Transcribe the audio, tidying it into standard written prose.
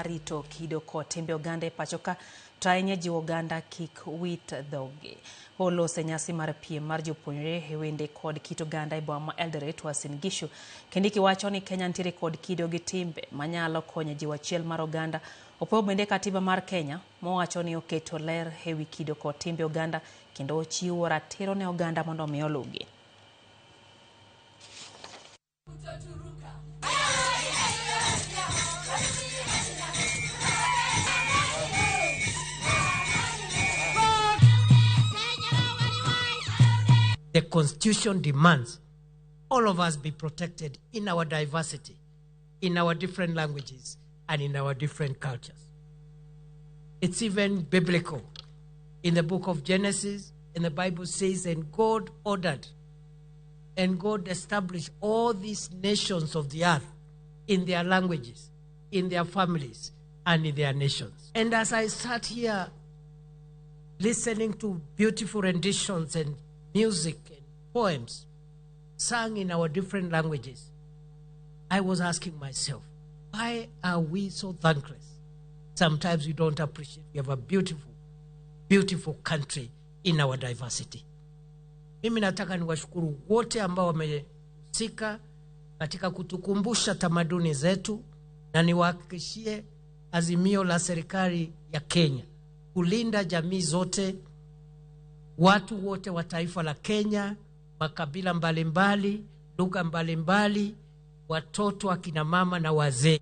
Rito kido kod timbe oganda e pacho ka to ahinya jiwo oganda kik wit dhogi. Olose nyasi mar piem mar jopuonjre e wende kod kit oganda e boma ma Eldoret, Uasin Gishu. Kindiki wacho ni Kenya nitiere kod kido gi timbe manyalo konyo jiwo achiel mar oganda. Opuoyo bende katiba mar Kenya mowacho ni oketo ler e wi kido kod timbe oganda kendo ochiwo ratiro ne oganda mondo omi oluwgi. The Constitution demands all of us be protected in our diversity, in our different languages, and in our different cultures. It's even biblical. In the book of Genesis, and the Bible says, and God ordered, and God established all these nations of the earth in their languages, in their families, and in their nations. And as I sat here listening to beautiful renditions and music and poems sung in our different languages, I was asking myself, why are we so thankless? Sometimes we don't appreciate we have a beautiful, beautiful country in our diversity. Mimi nataka niwashukuru wote ambao wamehusika katika kutukumbusha tamaduni zetu, na niwahakikishie azimio la serikali ya Kenya kulinda jamii zote, watu wote wa taifa la Kenya, makabila mbalimbali, lugha mbalimbali, watoto, akina mama na wazee.